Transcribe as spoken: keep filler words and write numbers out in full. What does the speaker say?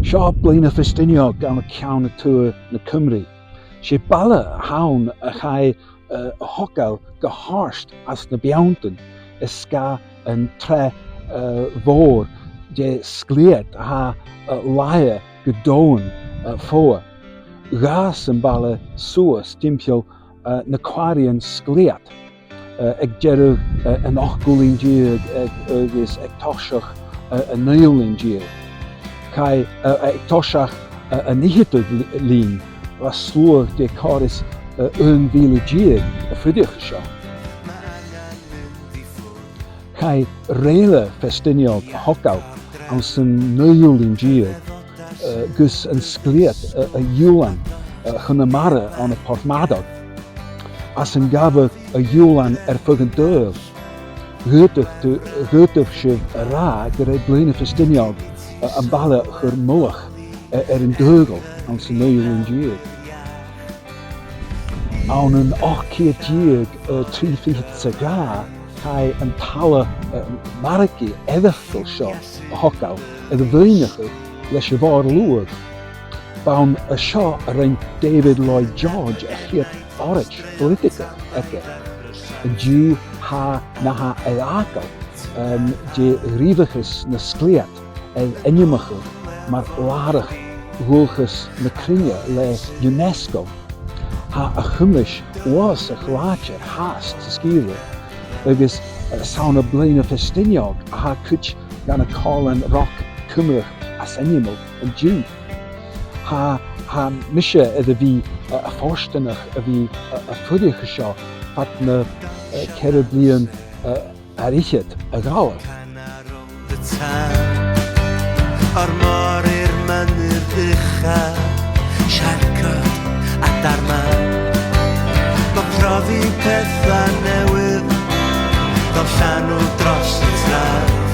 Seo Bliadhna Ffestiniog ann an ceann a tuath na Cuimrigh. 'S e baile a th' ann a chaidh, eh, a thogail gu h-àrd anns na beanntan, air sgàth an t-sreath, eh, mhòr de sglèat a tha, eh, laighe gu domhainn, eh, fodha. Dh'fhàs am baile suas timcheall, eh, na cuibhreannan sglèat, eh, aig deireadh, eh, an ochdamh linn deug, eh, agus aig toiseach, eh, an naoidheamh linn deug. Chaidh, eh, aig toiseach, eh, an fhicheadamh li-, linn, bha sluagh de chòrr is, eh, aon mhìle deug a' fuireach an seo. Chaidh rèile Ffestiniog a thogail anns an naoidheamh linn deug, eh, gus an sglèat, eh, a ghiùlan, eh, chun a' mhara ann am Port Madog. Anns an gabhadh a ghiùlan air feadh an t-saoghail, dh'fhaodadh tu, dh'fhaodadh sibh a ràdh gur e Bliadhna Ffestiniog, eh, am baile a chuir mullach, eh, air an t-saoghal anns an naoidheamh linn deug. Ann an ochd ceud deug, eh, trì fichead 's a dhà, chaidh an talla, eh, margaidh eireachdail seo a thogail air a mhaoineachadh leis a' mhòr-shluagh. B' ann an seo a rinn David Lloyd George a' chiad òraid phoilitigeach aige. An-diugh tha na tha air fhàgail, em, de ghnìomhachas na sglèat air ainmeachadh mar làrach dhualchas na cruinne le UNESCO. Tha a' chumais uabhasach làidir fhathast sa sgìre, agus, eh, 's ann am Bliadhna Ffestiniog a tha cuid dha na còmhlain roc Cuimreach as ainmeil an-diugh. Tha, tha mise air a bhith, eh, a' fortanach a bhith, eh, a' fuireach an seo fad na, eh, ceithir bliadhna, eh, air fhichead a dh'fhalbh. O'r môr i'r mynydd uchaf, siarcod adar mân. Mae'n profi pethau newydd, fel llanw dros y tân.